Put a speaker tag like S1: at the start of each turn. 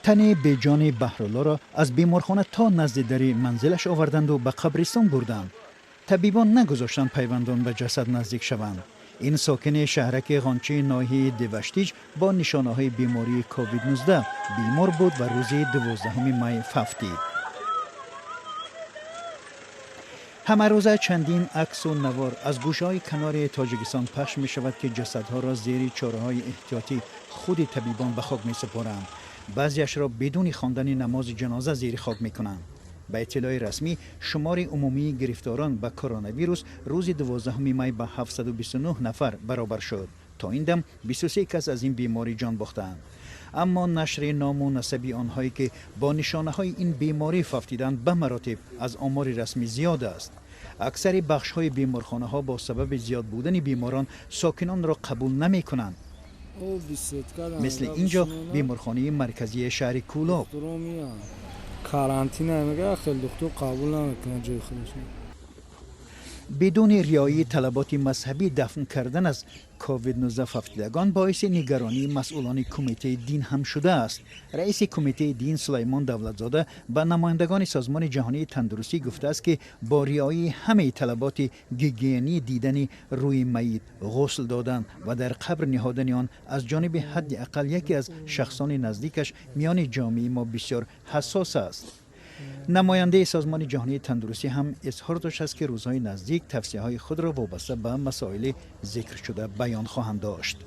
S1: Тани беҷони Баҳруллоро аз беморхона то назди дари манзилаш оварданду ба қабристон бурданд. Табибон нагузоштанд пайвандон ба ҷасад наздик шаванд. Ин сокини шаҳраки Ғончии ноҳияи Деваштич бо нишонаҳои бемории COVID-19 бемор буд ва рӯзи 12 май фавтид. Ҳамарӯза чандин аксу навор аз гӯшаҳои канори Тоҷикистон пахш мешавад, ки ҷасадҳоро зери чораҳои эҳтиётӣ худи табибон ба хок месупоранд. Баъзеашро бидуни хондани намози ҷаноза зери хок мекунанд. Ба иттилои расмӣ, шумори умумии гирифторон ба коронавирус рӯзи 12 май ба 729 нафар баробар шуд. То ин дам 23 кас аз ин беморӣ ҷон бохтаанд. Аммо нашри ному насаби онҳое, ки бо нишонаҳои ин беморӣ фавтиданд, ба маротиб аз омори расмӣ зиёд аст. Аксари бахшҳои беморхонаҳо бо сабаби зиёд будани беморон сокинонро қабул намекунанд. Мисли ин ҷо, беморхонаи марказии шаҳри Кӯлоб.
S2: Карантин мега, хеле духтур қабул намекунад ҷои худаш.
S1: Бидуни риояи талаботи мазҳабӣ дафн кардан аз COVID-19 фавтидагон боиси нигаронии масъулони кумитаи дин ҳам шудааст. Раиси кумитаи дин Сулаймон Давлатзода ба намояндагони Созмони Ҷаҳонии Тандурустӣ гуфтааст, ки бо риояи ҳамаи талаботи гигиенӣ дидани рӯи майит, ғусл додан ва дар қабр ниҳодани он аз ҷониби ҳадди ақал яке аз шахсони наздикаш миёни ҷомеаи мо бисёр ҳассос аст. Намояндаи Созмони Ҷаҳонии Тандурустӣ ҳам изҳор доштааст, ки рӯзҳои наздик тавсияҳои худро вобаста ба масоили зикршуда баён хоҳанд дошт.